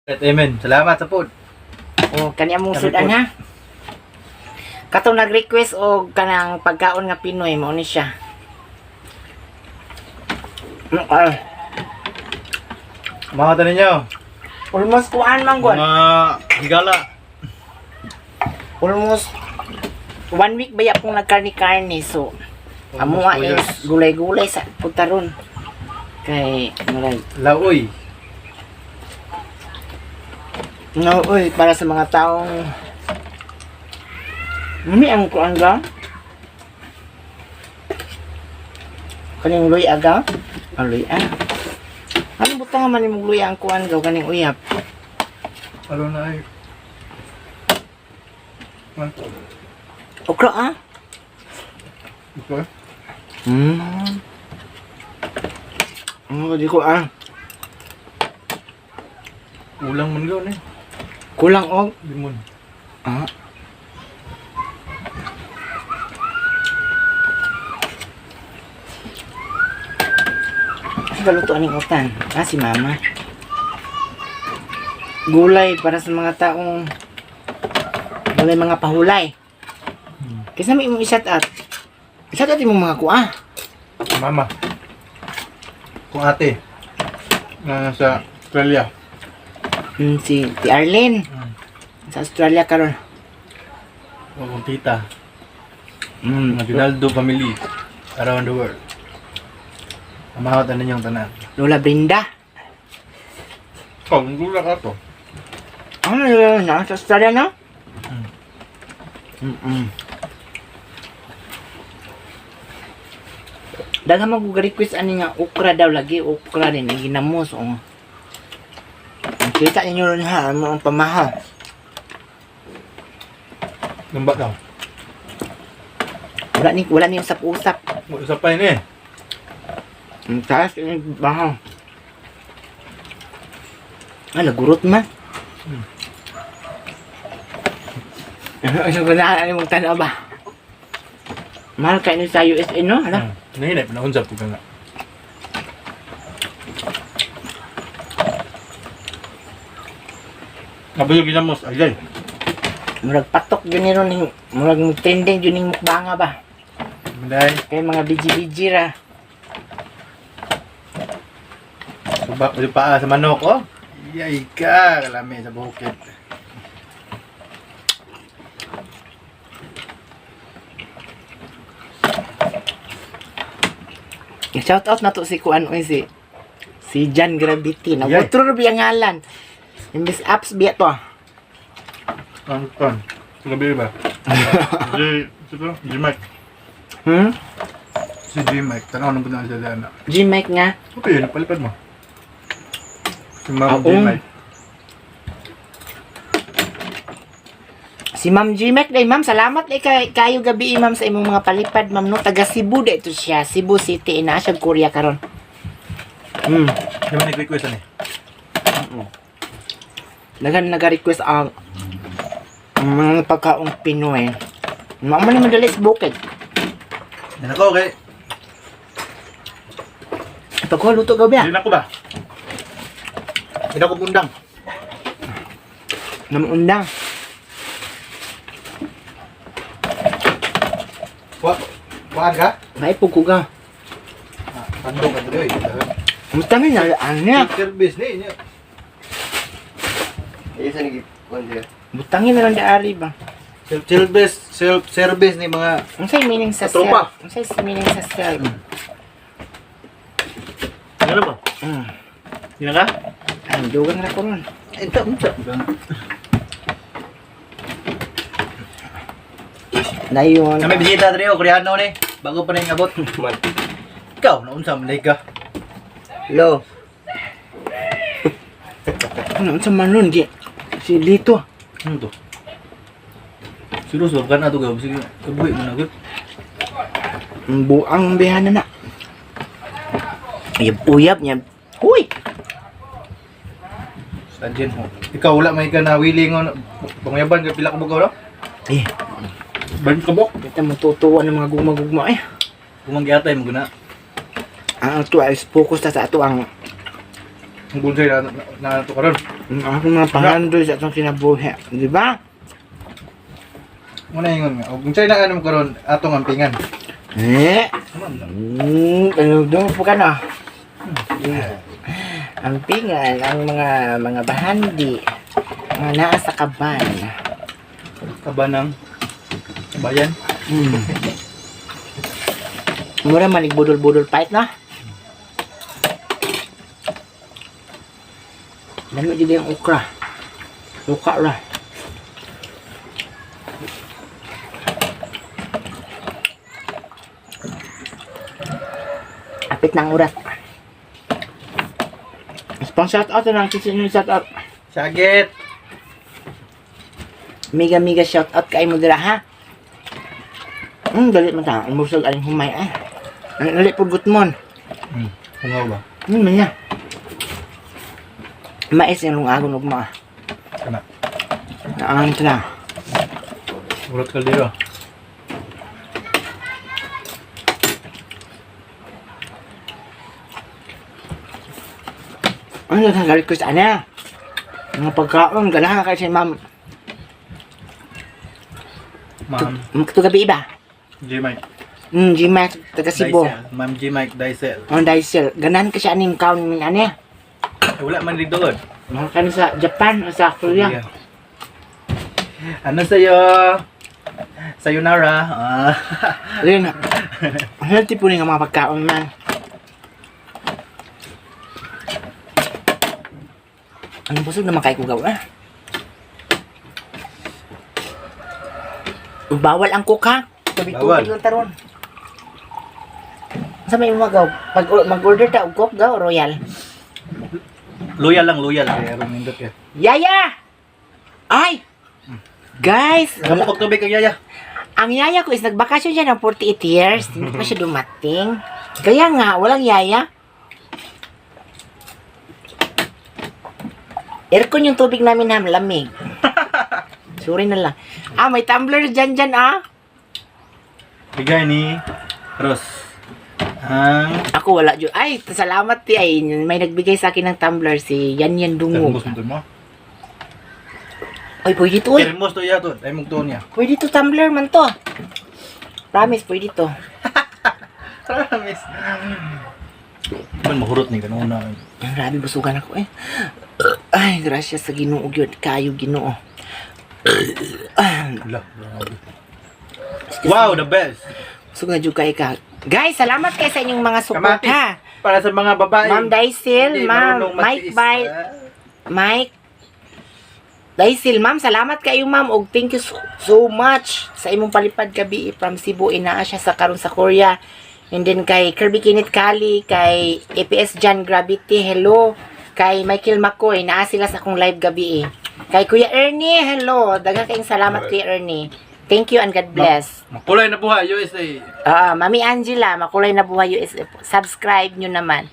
At amen. Salamat sa food. Oh, kani among Kami sudan po. ha. Katong nag-request og kanang pagkaon nga Pinoy mao ni siya. Ah, Mga tanin ninyo. almost kuan man gud. Mga higala. Almost one week baya pong nagkarni-karni, so amo nga Almost 2 years. is gulay-gulay sa putaron. Kay murag Laoy. no uy, para sa mga taong Mami ang kuan ga? Kaning luy aga? Ang luy ah. Ano butang man imong luy ang kuan ga kaning uyap? Ano na ay. Okra ah. Okay. Ano di ko ah. Ulang man gawin eh. Kulang og Limon. ah. Sa luto aning utan? Ah, si mama. Gulay para sa mga taong walay mga pahulay. Kaysa may imong i-shout out. I-shout out imong mga kuha. Mama. Kung ate. Na nasa Australia. Si Ti Arlene. Sa Australia karon. O kung tita. Mga Ronaldo family. Around the world. Amahot na ninyong tanan. Lola Brinda. Oh, gula ka to. Ano yun na? Sa Australia na? Mm. Daghan man kog request ani nga okra daw lagi, okra din ang ginamos oh. Ang kita ninyo ron ha, ang mga pamahal. Namba daw. Wala ni usap-usap. Usap pa yun eh. Ang taas ini bahaw. Ah, nagurot man. Ano ba na ano mong tanaw ba? Mahal kayo ni sa USA no? Hala. Nahinay, panaunsa po ka nga. Nabuyog ginamos, ay ay. Murag patok yun ni ron ning murag mo trending yun ning mukbanga ba. Manday, Kay mga biji-biji ra. subak ulit paa sa manok, oh. Yay ka, kalami sa bukid. Shout out na to si Kuan oy si si John Gravity. Yay. Nagutro ra biya ngalan. Imbis apps biya to. Ang kan, sa gabi ba? G, sino? G Mike. Si G Mike, tanaw na po na siya dyan. G Mike nga. Okay, napalipad mo. Si Ma'am G Oo. Mike. Si Ma'am G Mike day ma'am, salamat day kay kayo gabi ma'am sa imong mga palipad ma'am no. Taga Cebu day to siya, Cebu City ina siya Korea karon. Di ba nag-request ano eh? Daghan naga-request ang mga pagkaong Pinoy. Mao man ni madali sa bukid. Yan ako, okay. Pagkuha luto gabi ah. Hindi na ako ba? Hindi ako bundang. Namundang. Wa, waan ka? Maipog ko ga. Ah, Tandong ka tuloy. Kumusta na ano niya? Service ni niya. Isa ni kuan siya. Butangin na lang daari ba? Self service, self service ni mga Unsay meaning sa Tropa. self? Unsay meaning sa self? Ano ba? Hindi na ka? Ang dugang ra ko ron. Ito, unsa. Dayon. Kami bisita diri oh, Koreano ni. Bago pa na yung abot. Man. Ikaw, naunsa man ka. Hello. Ano unsa man nun gi? Si Lito. Ano to? Seryoso, ka na to gab. Sige, kabuhi mo na gud. Ang buang bihana na. Uyab uyab niya. Uy! Sa Jen ho. Ikaw wala may ka na willing on panguyaban ka pila ka bugaw no? Eh, Ban ka bok. kita mo tutuwa ng mga gugma-gugma eh. Kumang giatay mo guna. Ang ato ay focus ta sa ato ang Ang bonsai na na, na to karon. Ang akong mga pangandoy sa atong kinabuhi. Di ba? Muna ingon nga. Og unsay na ano mo karon atong ampingan. Eh. Ano doon po ka na? Ang pingan, ang mga bahandi, mga naa sa kaban. Kaba ng bayan. Mura man budol-budol fight na. Lami jud yung okra. Luka ra. Apit ng oras. Pang shout out na lang kasi yung shout out. Sagit. Mega mega shout out kay mo dira ha. Dali man ta. Ang busog aning humay eh. Ang dali pud gutmon. Hungaw ba? Man niya. Mais yung lungagon ug ma. Kana. Naan ta. Urot kaldero. Ano sa galit ko sa ana? Mga pagkaon ganahan kay si ma'am. Ma'am Tugabi iba. G Mike. G Mac taga Cebu. Daisel. Ma'am G Mike Daisel. Ang Daisel. Ganahan ka siya aning kaon ni ani. Eh, wala man dito god. Mga kan sa Japan o sa Korea. Ano sa'yo? Sayonara. Ah. Ayun. Healthy po rin ang mga pagkaon man. Ang busog naman kayo kugaw ah. Bawal ang coke ha. Bawal. Tabi-tubig lang taron. Sa may mga gaw, pag mag-order ta og coke gaw royal. Loyal lang, loyal. Kaya rumindot ka. Yaya! Ay! Guys, Wala pagtubig kang yaya. ang yaya ko is nagbakasyon siya ng 48 years. Hindi pa siya dumating. Kaya nga, walang yaya. Aircon yung tubig namin ha, lamig. Sorry na lang. Ah, may tumbler dyan dyan ah. Bigay ni Ros. Ang Ako wala dyan. Ay, salamat ti. Ay, may nagbigay sa akin ng tumbler si Yan Yan Dungog. Termos mo mo. Ay, pwede to. Uy. Termos to iya to. Ay mong tuon niya. Pwede to tumbler man to. Promise, pwede to. Promise. Man mahurot ni kanuna. Ang grabe, busugan ako eh. Ay, grasya sa Ginoo gyud. Kayo Ginoo. Wala. grabe. Wow, the best. Busog na jud kay ka. Guys, salamat kay sa inyong mga support Kamatis. ha. Para sa mga babae. Ma'am Daisel, Hindi Ma'am marunong Mike magtiis. Bay, Ah. Mike Daisel, ma'am, salamat kayo ma'am og thank you so, so much sa imong palipad gabi from Cebu inaa siya sa karon sa Korea. And then kay Kirby Kenneth Kali, kay APS John Gravity, hello. Kay Michael McCoy, naa sila sa akong live gabi eh. Kay Kuya Ernie, hello. Daghan kayong salamat Kuya Ernie. Thank you and God bless. Makulay na buhay, USA. Ah, Mami Angela, Makulay na Buhay USA po. Subscribe nyo naman.